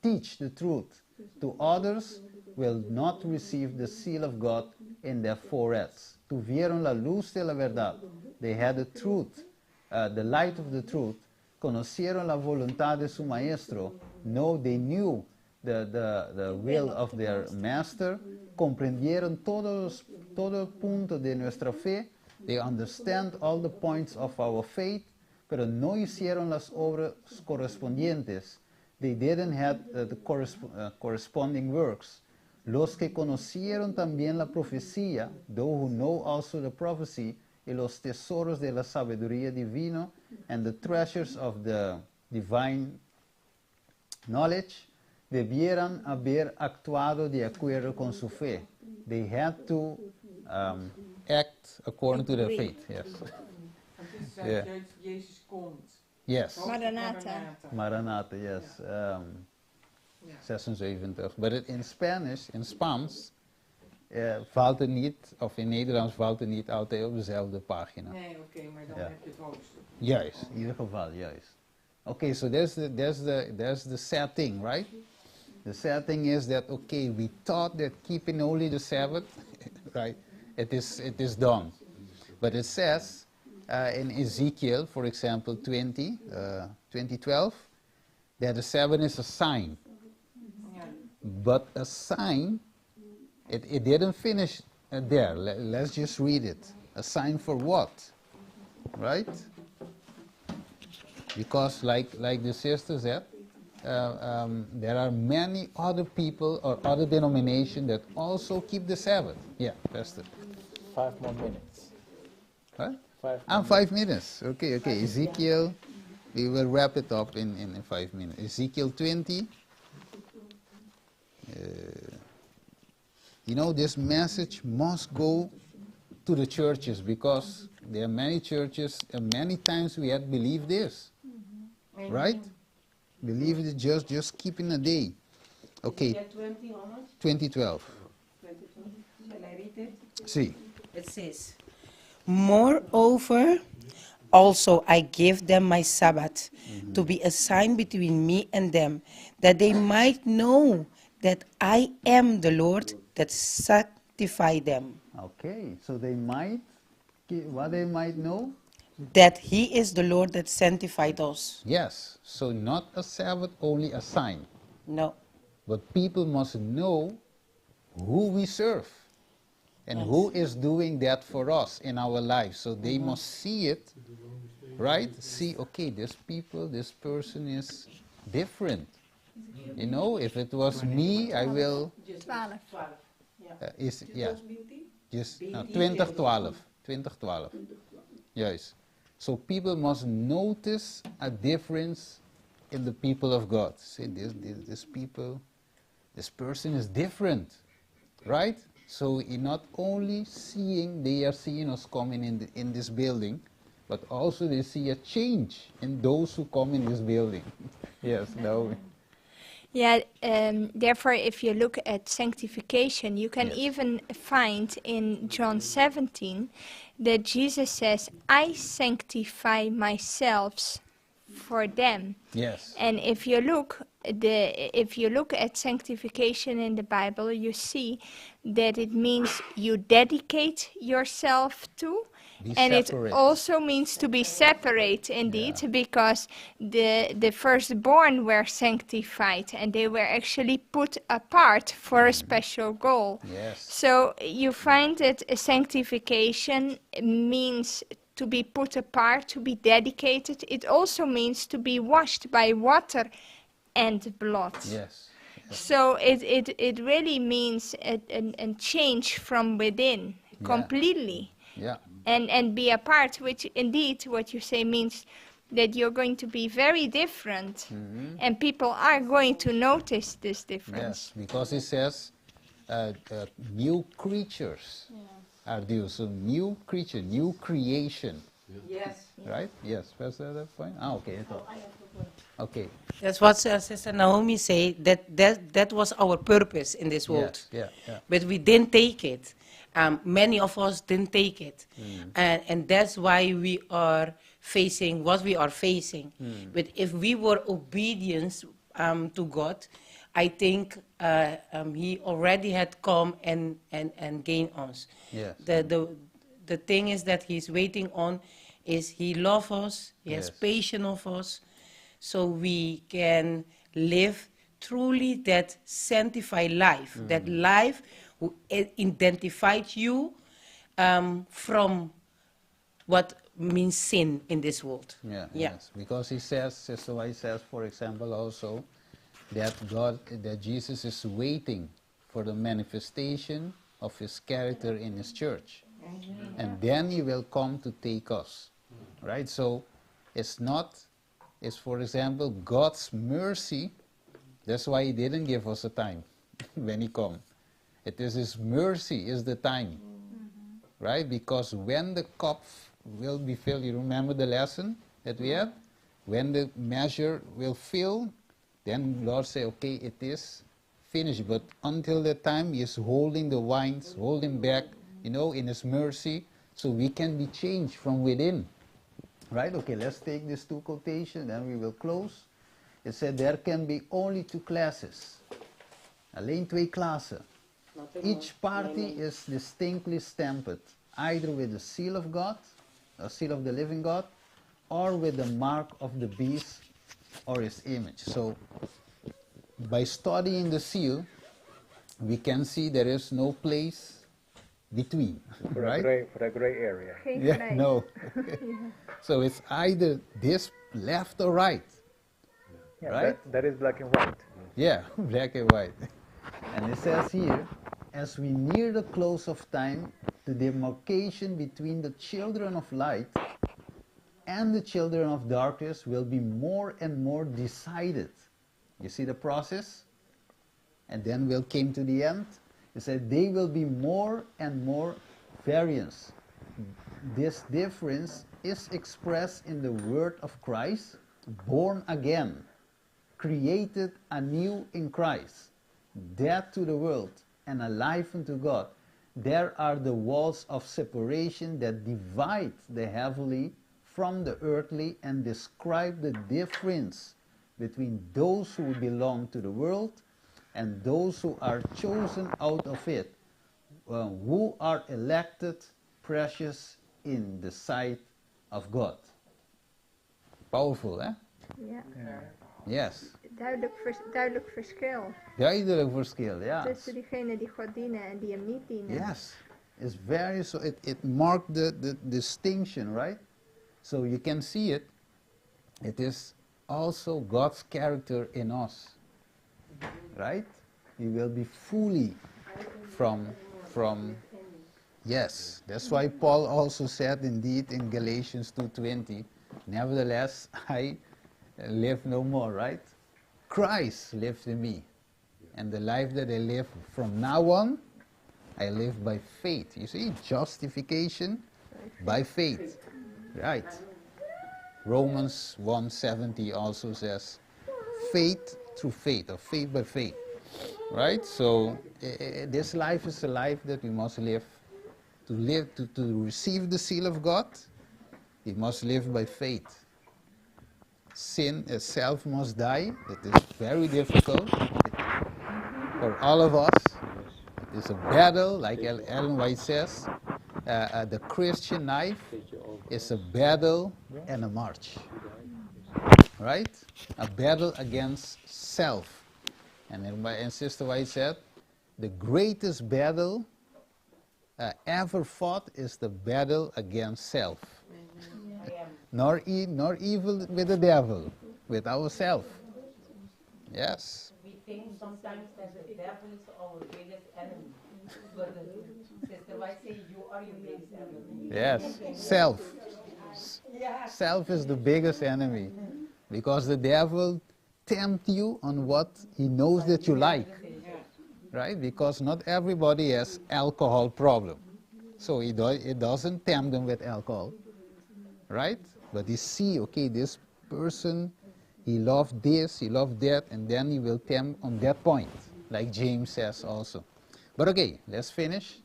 teach the truth to others will not receive the seal of God in their foreheads. "Tuvieron la luz de la verdad." They had the truth, the light of the truth. "Conocieron la voluntad de su maestro." No, they knew the will of their master. "Comprendieron todo el punto de nuestra fe." They understand all the points of our faith, "pero no hicieron las obras correspondientes." They didn't have the corresponding works. "Los que conocieron también la profecía," those who know also the prophecy, "y los tesoros de la sabiduría divina," and the treasures of the divine knowledge, "debieran haber actuado de acuerdo con su fe." They had to act according to their Agree. Faith. Yes. Want het is dat Jezus komt. Yes. Maranatha. Maranatha, yes. Ja. 76. But in Spanish, in Spaans, valt het niet, of in Nederlands valt het niet altijd op dezelfde pagina. Nee, oké, maar dan Ja. heb je het hoofdstuk. Juist, in ieder geval, juist. Okay, so there's the sad thing, right? The sad thing is that, okay, we thought that keeping only the Sabbath, right, it is done. But it says in Ezekiel, for example, 20, 2012, that the Sabbath is a sign. Ja. But a sign, it didn't finish there. Let's just read it. A sign for what? Right? Because, like the sister said, there are many other people or other denominations that also keep the Sabbath. Yeah, Pastor. 5 more minutes. Huh? 5 Ah, more. 5 minutes. Okay. Ezekiel, we will wrap it up in 5 minutes. Ezekiel 20. This message must go to the churches because there are many churches and many times we had believed this, right? Believe it just keeping a day. Okay, Ezekiel 20, how much? 2012. 22. Shall I read it? See. It says, "Moreover, also I gave them my Sabbath to be a sign between me and them, that they might know that I am the Lord that sanctify them." Okay, so they might, what they might know? That He is the Lord that sanctified us. Yes, so not a Sabbath, only a sign. No. But people must know who we serve and who is doing that for us in our lives. So they must see it, right? See, okay, this people, this person is different. If it was me, I will. 12. Is, yeah, just no, 2012. 2012. Juist. So people must notice a difference in the people of God. See, this people This person is different, right? So he not only seeing, they are seeing us coming in this building, but also they see a change in those who come in this building. Yes, no. Yeah, therefore, if you look at sanctification, you can even find in John 17 that Jesus says, I sanctify myself for them. And if you look at sanctification in the Bible, you see that it means you dedicate yourself to. Be And it separate. also means to be separate, indeed, because the firstborn were sanctified and they were actually put apart for a special goal. So you find that sanctification means to be put apart, to be dedicated. It also means to be washed by water and blood. So it really means a change from within, completely. And be apart, which indeed what you say means that you're going to be very different, and people are going to notice this difference. Yes, because it says new creatures are due. So new creature, new creation. Yes. Right? Yes, was that a point? Okay. I thought. Okay. That's what Sister Naomi said, that was our purpose in this world. But we didn't take it. Many of us didn't take it. And that's why we are facing what we are facing. But if we were obedient to God, I think he already had come and gained us. The thing is that he's waiting on is he loves us, he has patience of us, so we can live truly that sanctified life, that life who identified you from what means sin in this world. Yes. Because he says, Sister White says, for example, also, that God, that Jesus is waiting for the manifestation of his character in his church. And then he will come to take us. Right? So it's not, it's for example, God's mercy. That's why he didn't give us a time when he come. It is his mercy is the time. Right? Because when the cup will be filled, you remember the lesson that we had? When the measure will fill, then Lord say, okay, it is finished. But until that time, he is holding the wines, holding back, in his mercy, so we can be changed from within. Right? Okay, let's take these two quotations, then we will close. It said there can be only two classes. Alleen twee klassen. Each party is distinctly stamped, either with the seal of God, the seal of the living God, or with the mark of the beast or his image. So, by studying the seal, we can see there is no place between, For right? a gray area. Geen Yeah, grijs. no. So it's either this left or right. Yeah, right? That is black and white. Yeah, black and white. And it says here, as we near the close of time, the demarcation between the children of light and the children of darkness will be more and more decided. You see the process? And then we'll came to the end. It said they will be more and more variance. This difference is expressed in the word of Christ, born again, created anew in Christ, dead to the world and alive unto God. There are the walls of separation that divide the heavenly from the earthly and describe the difference between those who belong to the world and those who are chosen out of it, who are elected, precious in the sight of God. Powerful, hè? Ja. Ja. Yes. Duidelijk verschil. Duidelijk verschil, ja. Tussen diegenen die God dienen en die hem niet dienen. Yes. It's very, so it marked the distinction, right? So you can see it. It is also God's character in us, right? We will be fully from, yes. That's why Paul also said indeed in Galatians 2:20, nevertheless, I live no more, right? Christ lives in me. And the life that I live from now on, I live by faith. You see, justification by faith. Right. Romans 1:70 also says faith through faith, or faith by faith. Right? So this life is a life that we must live. To live, to receive the seal of God, we must live by faith. Sin itself must die. It is very difficult for all of us. It is a battle, like Ellen White says. The Christian life is a battle and a march. Right? A battle against self. And, and Sister White said, the greatest battle ever fought is the battle against self. Nor, nor evil with the devil, with ourselves. Yes. We think sometimes that the devil is our biggest enemy. But the, Sister White say you are your biggest enemy. Yes. Self. Self is the biggest enemy. Because the devil tempts you on what he knows that you like. Right? Because not everybody has alcohol problem. So he it doesn't tempt them with alcohol. Right? But he see, okay, this person, he loved this, he loved that, and then he will tempt on that point, like James says also. But okay, let's finish.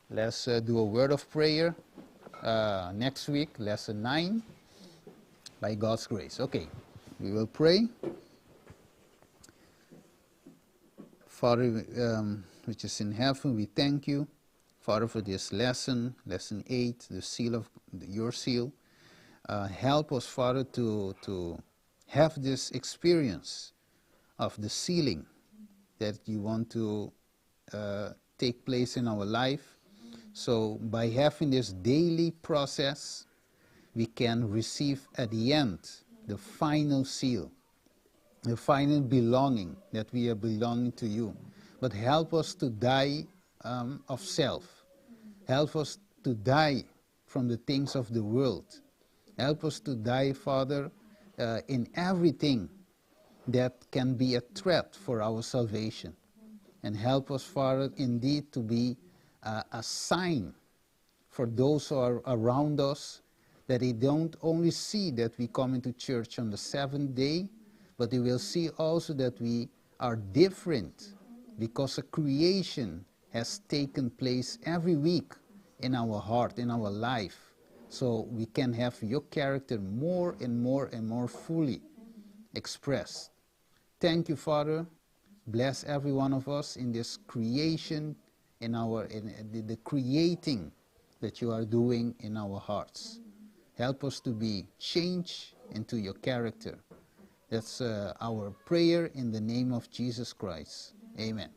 Let's do a word of prayer next week, lesson 9, by God's grace. Okay, we will pray. Father, which is in heaven, we thank you, Father, for this lesson, lesson 8, the seal of your seal. Help us, Father, to have this experience of the sealing that you want to take place in our life. So by having this daily process, we can receive at the end the final seal, the final belonging, that we are belonging to you. But help us to die of self. Help us to die from the things of the world. Help us to die, Father, in everything that can be a threat for our salvation. And help us, Father, indeed to be a sign for those who are around us, that they don't only see that we come into church on the seventh day, but they will see also that we are different because a creation has taken place every week in our heart, in our life. So we can have your character more and more and more fully expressed. Thank you, Father. Bless every one of us in this creation, in the creating that you are doing in our hearts. Help us to be changed into your character. That's our prayer in the name of Jesus Christ. Amen.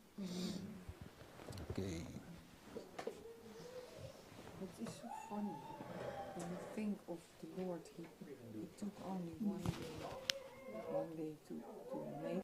Okay. It is so funny when you think of the Lord. He took only one day to make